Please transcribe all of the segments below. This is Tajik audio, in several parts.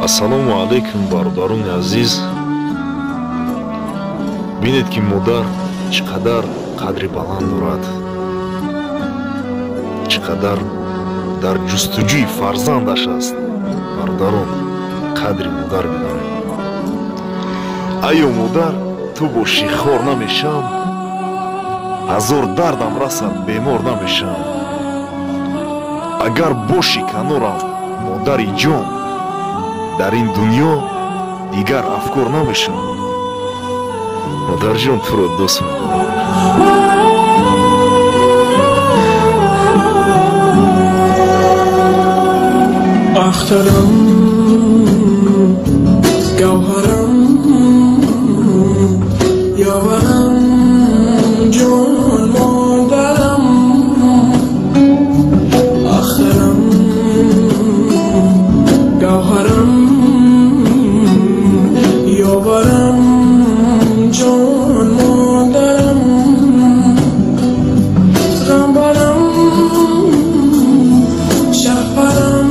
Ассалому алайкум, бародарони азиз. Бинед, ки модар чӣ қадар қадри баланд дорад, чӣ қадар дар ҷустуҷӯи фарзандаш аст. Бародарон, қадри модар бидонед. Айё модар, ту бошӣ, хор намешам, ҳазор дардам расад, бемор намешам. Агар бошӣ канорам, модари ҷон, дар ин дунё дигар афкор намешам. Модарҷон, туро дӯст медорам. Ахтарам, гавҳарам, ёварам, ҷон модарам. Ахтарам, гавҳарам, ёварам, ҷон модарам. Ғамбарам, шаҳпарам,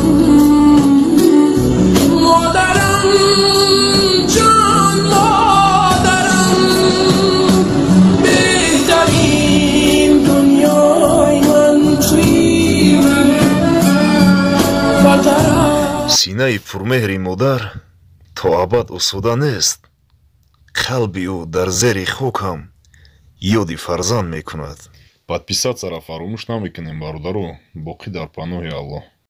модарам, ҷон модарам. Беҳтарин дунёи ман туи, падарам. Синаи пурмеҳри модар то абад осуда нест. Қалби ӯ дар зери хок ҳам ёди фарзанд мекунад. Подписаться ра фаромӯш намекунем, бародаро. Боқӣ дар паноҳи Аллоҳ.